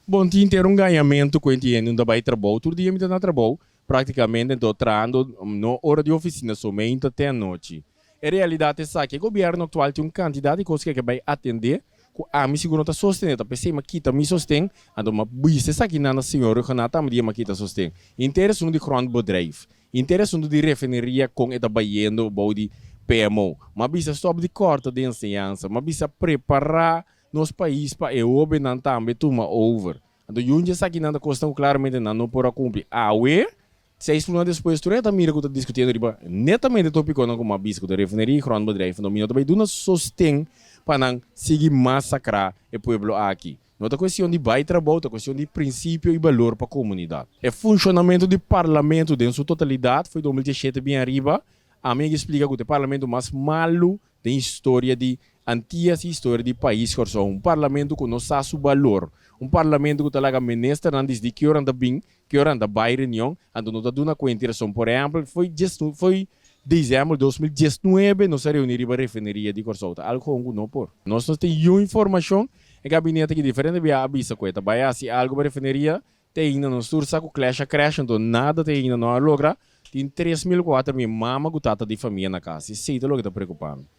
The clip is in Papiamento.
Bon, tin henter un gañamentu ku hende hende no ta bai trabou. Tur dia mi ta na trabou, praktikamente anto trahando no ora di ofisina so, meinta te anochi. E realidat esaki, e gobièrnu aktual tin un kantidat di kos ku e ke bai atendé ku ami sigur no ta sostené. Ta p'esei mi a kita mi sosten, anto mi a bisa esakinan na señor Rhuggenaath tambe dia mi a kita sosten. Henter esun di grondbedrijf, henter esun di refineria kon e ta bayendo bou di PMO. Mi a bisa stòp di kòrta den enseñansa, mi a bisa prepará nos pais pa e hóbennan tambe tuma over. Anto yun dje esakinan ta kosnan ku klaramente nan no por a kumpli. Awe, seis luna despues, tur e ta mira ku ta diskutiendo riba netamente topikonan ku mi a bisa ku ta refineria i grondbedrijf. Anto mi no ta bai duna sosten pa nan sigui masakrá e pueblo aki. No ta kuestion di bai trabou, ta kuestion di prinsipio i balor pa komunidat. E funshonamentu di parlamento den su totalidat foi 2017 bin ariba, ami a splika ku ta e parlamento mas malu Den historia di Antias i historia di pais Kòrsou, un parlamento ku no sa su balor, un parlamento ku ta laga ministernan disdi ki ora nan ta bin, ki ora nan ta bai reunion, anto no ta duna kuenta i rason. Por ehèmpel, foi foi desèmber 2019 nos a reuní riba refineria di Kòrsou. Ta algu ku no por. Nos no tin yu informashon. E gabinete aki diferente bia a bisa ku e ta bai hasi algu pa refineria, Te ainda nos tur sa ku Clash a crash anto nada te ainda no a logra. Tin 3000 ku 4000 mama ku tata di famia na kas. Esei ta loke ta preokupa mi.